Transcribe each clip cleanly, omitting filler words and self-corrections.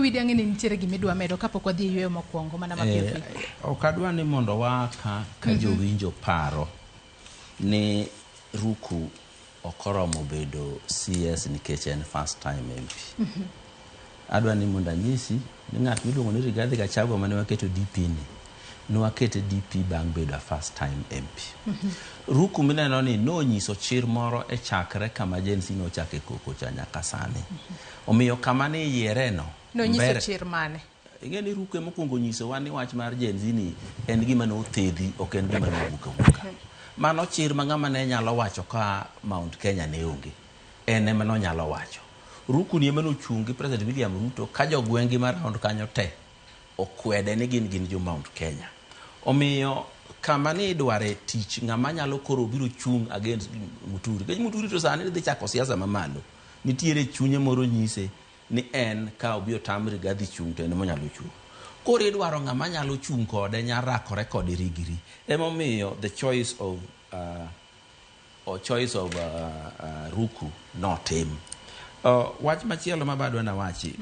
Owidi ang'e ni nitiere gima idwa medo kapok wadhi e yueyo mokwongo mana mapiyo piyo. Ok adwa ni mondo waa ka ka jowinjo paro ni Ruku ok oromo bedo CS nikech en first time MP. Adwa ni mondo anyisi ni ng'at miluongo ni Rigathi Gachagua mane waketo DP ni, ne wakete DP bang' bedo a first time MP. Ruku mineno ni nonyiso chir moro e chakre kama Gen Z nochake koko cha nyaka sani. Omiyo kama ne iyiere no, Nonyiso mbere- chir mane? Ing'e ni Ruku ema okwongo nyisowa ni wach mar Gen Z ni en gima ne othedhi, ok en gima ne owuok awuoka. Mano chir ma ng'ama ne nyalo wacho ka Mount Kenya ne onge. En ema nonyalo wacho. Ruku ni ema nochung' gi President William Ruto ka jogweng'gi ma round kanyo te okwede ni gin gin jo Mount Kenya. Omiyo kama ni idware tich ng'ama nyalo koro biro chung' against Muturi. Nikech Muturi to sani dhi chako siasa mamalo. Nitiere chunye moro nyise ni en ka obi otam Rigathi chung' to en ema onyalo chung'. Koro idwaro ng'ama nyalo chung' kode, nya rakore kode rigiri. Emomiyo the choice of or choice of Ruku notim. Wach machielo ma badwa nawachi,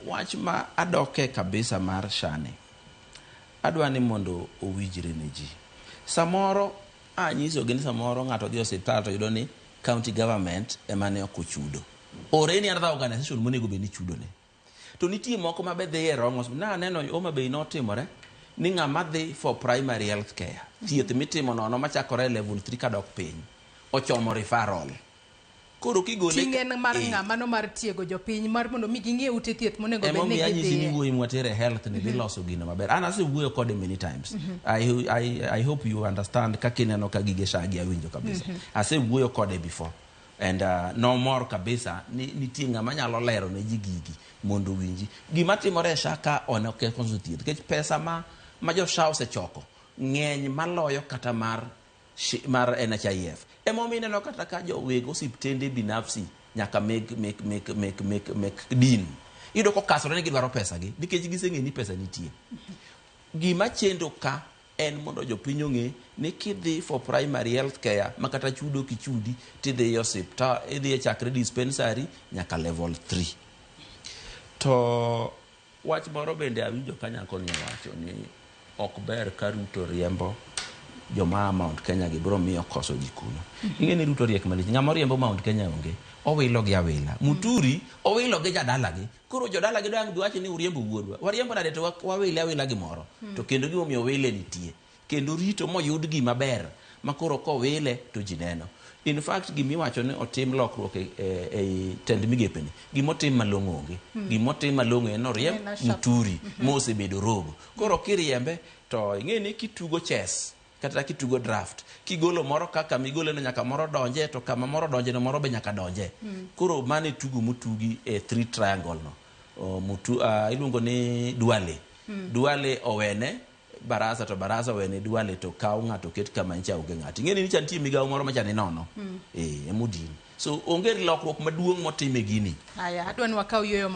wach ma adoke kabisa mar Shani, adwa ni mondo owijre ne ji. Samoro anyisogi ni samoro ng'ato dhi e osiptal to yudo ni county government ema ne ok ochudo. Or any other organization monego bed ni chudone. To nitie moko ma be dhi e wrong hospital. Na aneno Homa Bay notimore ni ng'ama dhi for primary health care, thieth mitimo nono machakore e level 3 kadok piny, ochomo referral. Koro kigole Ting' en mar ng'a? Mano mar tiego jopiny mar mondo mi ging'e ute thieth monego bed ni Emomiyo anyisi ni gidhiye. wuoyi mwatere health ni dhi loso gino maber. An asewuoyo kode many times. I hope you understand kaka ineno ka gige SHA gi awinjo kabisa. Asewuoyo kode before. And nomor kabisa ni nitie ng'ama nyalo lero ne ji gigi mondo owinji. Gima timore e SHA ka one ok koso thieth. Nikech pesa ma jo SHA osechoko ng'eny maloyo kata mar NHIF. Emomiyo ineno kata ka joweg osiptende binafsi nyaka mek din. Iyudo kokasore ni gidwaro pesa gi nikech giseng'eyo ni pesa nitie. Gima chendo ka en mondo jopiny ong'e ni kidhi for primary health care ma kata chudo kichudi tidhi e osiptal, idhi e chakre dispensary nyaka level 3. To wach moro bende awinjo ka nyako ni owacho ni ok ber ka Ruto riembo joma a Mount Kenya gi biro miyo koso ji kuno. Ing'e ni Ruto riek malich. Ng'ama oriembo Mount Kenya onge. Owilo gi awila. Muturi owilo gi jadalagi. Koro jodalagi dang' dhi wacho ni uriembo wuodwa. Wariembo nade to wawile awila gimoro. To kendo gimomiyo owile nitie. Kendo rito moyud gima ber ma koro kowile to ji neno. In fact gimiwacho ni otim lokruok e tend migepe ni, gimotim malong'o onge. Gimotim malong'o en oriemb Muturi mosebedo rogo. Koro kiriembe to ing'e ni kitugo chess kata kitugo draft, kigolo moro kaka migole no nyaka moro donje, to kama moro donje no moro be nyaka donje. Koro mano e tugo motugi e three triangle no. Iluongo ni Duale. Duale owene Barasa to Barasa owene Duale to kaw ng'ato ket kama ncha onge ng'ato. Ing'e ni ncha nitie migawo moro macha ni nono. Emodin. So onge lokruok maduong' motim e gini. Aya, adwa ni wakaw yueyo.